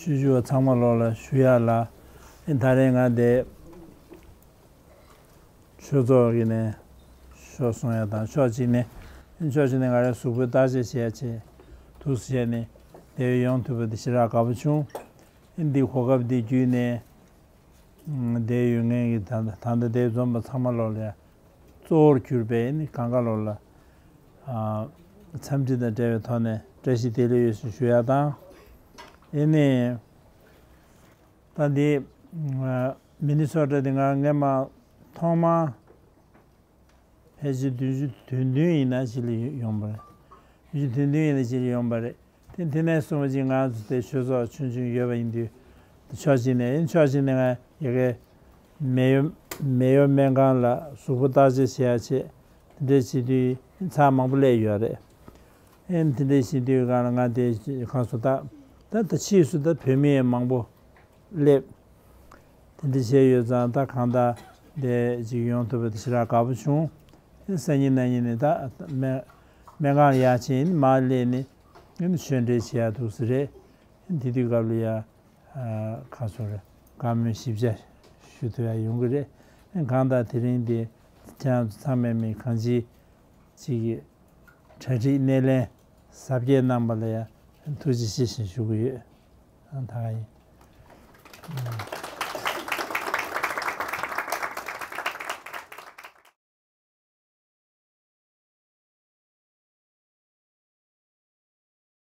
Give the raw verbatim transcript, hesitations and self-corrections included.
ཆོས་ཞུ་བ་ཚང་མ་ལོག་ལ་ཞུ་ཡག་ལ། ཨེ་ད་རེས་ང་དེ་ཆོས་ཚོགས་ཀྱི་ནས་ཤོག་གསུང་ཡག་དང་ཕྱོགས་གཅིག་ནས་ཕྱོགས་གཅིག་ནས་ང་རའི་གཟུགས་པོའི་བརྟག་དཔྱད་བྱེད་ཡག་ཆེད་དུ་བྱས་ནས་དེ་ཡོང་ཐུབ་པ་དེ་ཞེ་དྲག་དགའ་པོ་བྱུང་། ཨེ་འདི་གོ་སྐབས་འདི་བརྒྱུད་ནས་ཨ་དེ་ཡོད་མཁན་གྱི་ད་ད་ལྟ་དེ་འཛོམས་པ་ཚང་མ་ལོག་ལ་ཡ་གཙོ་བོར་གྱུར་པའི་ཨེ་ནི་གང་ག་ལོག་ལ་ཨ་འཚམས་འདྲི་དང་འབྲེལ་བའི་ཐོག་ནས་བཀྲ་ཤིས་བདེ་ལེགས་ཡོད་ཞེས་ཞུ་ཡག་དང་། ཨེ་ནི། ད་འདི་ཨ་མི་ནི་སོ་ཊ་འདི་ང་སྔས་མ་ཐོག་མ་ཕལ་ཆེར་བདུན་ཅུ་དོན་བདུན་ཡིན་ན་ཅིག་ལ་ཡོང་པ་རེད། བདུན་ཅུ་དོན་བདུན་ཡིན་ན་ཅིག་ལ་ཡོང་པ་རེད། དེ་དེ་ནས་བཟུང་བ་ཅིག་ང་ཚོ་དེ་ཆོས་ཚོགས་ཆུང་ཆུང་ཡོད་པ་ཡིན་དུས། ཕྱོགས་གཅིག་ནས་ཡིན་ཕྱོགས་གཅིག་ནས་ང་ཡ་གའི་མེ་ཡོ་མེ་ཡོ་སྨན་ཁང་ལ་གཟུགས་པོ་བརྟག་དཔྱད་བྱེད་ཡག་ཆེད་དེ་འདྲས་བྱེད་དུས་ཚར་མང་པོ་སླེབས་ཡོད་རེད། ཨེ་དེ་འདྲས་བྱེད་དུས་གང་ལ་ང་དེ་གང་སོ་ད་ད་ད་ཕྱིས་སུ་ད་བོད་མི་མང་པོ་སླེབས། དེ་འདྲ་བྱས་ཡོད་ཙང་ད་གང་ལྟར་དེ་ཅིག་ཡོང་ཐུབ་པ་དེ་ཞེ་དྲག་དགའ་པོ་བྱུང་། སང་ཉིན་གནངས་ཉིན་ནས་ད་སྨན་སྨན་ཁང་ལ་ཡར་ཕྱིན་མར་སླེབས་ནས་ཆོས་འབྲེལ་བྱེད་ཡག་འདུག་ས་རེད། དེ་དུས་སྐབས་ལ་ཡ་ཁ་སོ་རེ་བཀའ་མོལ་ཞིབ་ཆ་ཞུ་ཐུབ་ཡག་ཡོང་གི་རེད། གང་ལྟར་དེ་རིང་འདི་ཁྱེད་རང་ཚོ་ཚང་མས་མི་གང་ཅི་ཅིག་གི་གྲ་སྒྲིག་སྣེ་ལེན་གཟབ་རྒྱས་གནང་པ་ལ་ཡང་ཐུགས་རྗེ་ཆེ་ཞེས་ཞུ་གི་ཡོད། ཨང་ད་ག་ཡིན།